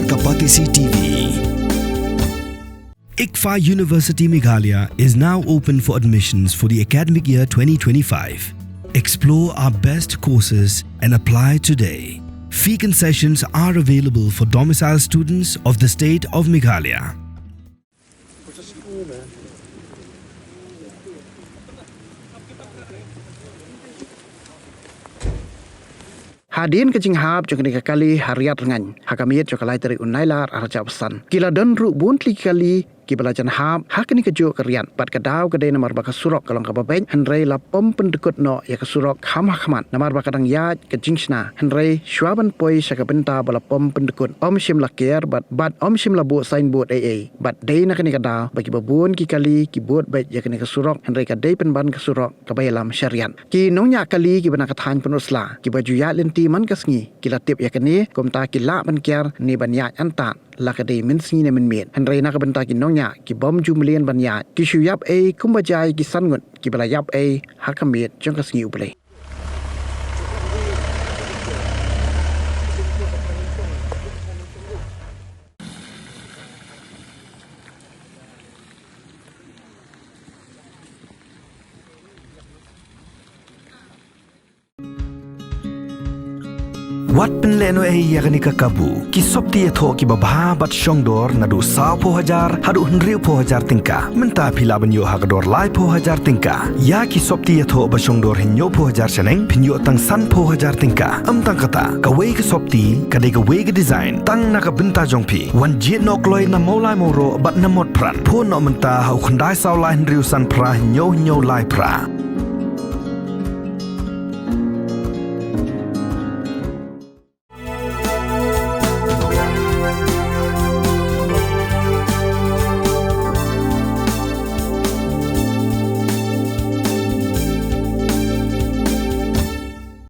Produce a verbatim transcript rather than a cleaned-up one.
Kapatisi T V. ICFAI University Meghalaya is now open for admissions for the academic year twenty twenty-five. Explore our best courses and apply today. Fee concessions are available for domicile students of the state of Meghalaya. Hadien ka jinghap jong kane ka kali ha Riat Rngaiñ, ha ka miet jong ka lai tarik u Nailar arhajar arphew san, ki la don ruh bun tylli ki kali kiba la jan hap ha kane kajuh ka riat, bad ka daw ka dei namar ba ka surok ka long kaba beit, hynrei la pom pyndkut noh ïa ka surok kham ha khmat namar ba ka dang ïaid ka jingshna, hynrei shuwa ban poi sha ka bynta ba la pom pyndkut, ym shym la ker bad, bad ym shym la buh signboard ei ei, bad dei na kane ka daw ba kiba bun ki kali ki bud beit ïa kane ka surok, hynrei ka dei pynban ka surok kaba ïalam sha riat. Ki nongñiah kali kiba na ka thaiñ Pynursla kiba ju ïaid lynti man ka sngi ki la tip ïa kane, kumta ki lah ban kiar ne ban ïaid antad la ka dei mynsngi ne mynmiet. Hynrei na ka bynta ki nongñiah ki bym ju mlien ban ïaid, ki shu ïap ei kumba jia ïa ki san ngut kiba la ïap ei ha ka miet jong ka sngi U Blei. Wat pynlehnohei ïa kane ka kabu. Ki sopti ïathoh kiba bha bad shongdor naduh sawphew hajar haduh hynriewphew hajar tyngka, mynta phi lah ban ïoh ha ka dor laiphew hajar tyngka. Ïa ki sopti ïathoh ba shongdor hynñiewphew hajar shaneng phin ïoh tang sanphew hajar tyngka. Ym tang kata, kawei ka sopti ka dei kawei ka design tang na ka bynta jong phi. Wan jied noh kloi na Mawlai Mawroh bad na Motphran. Phone noh mynta ha u khyndai saw lai hynriew san phra hynñiew hynñiew lai phra.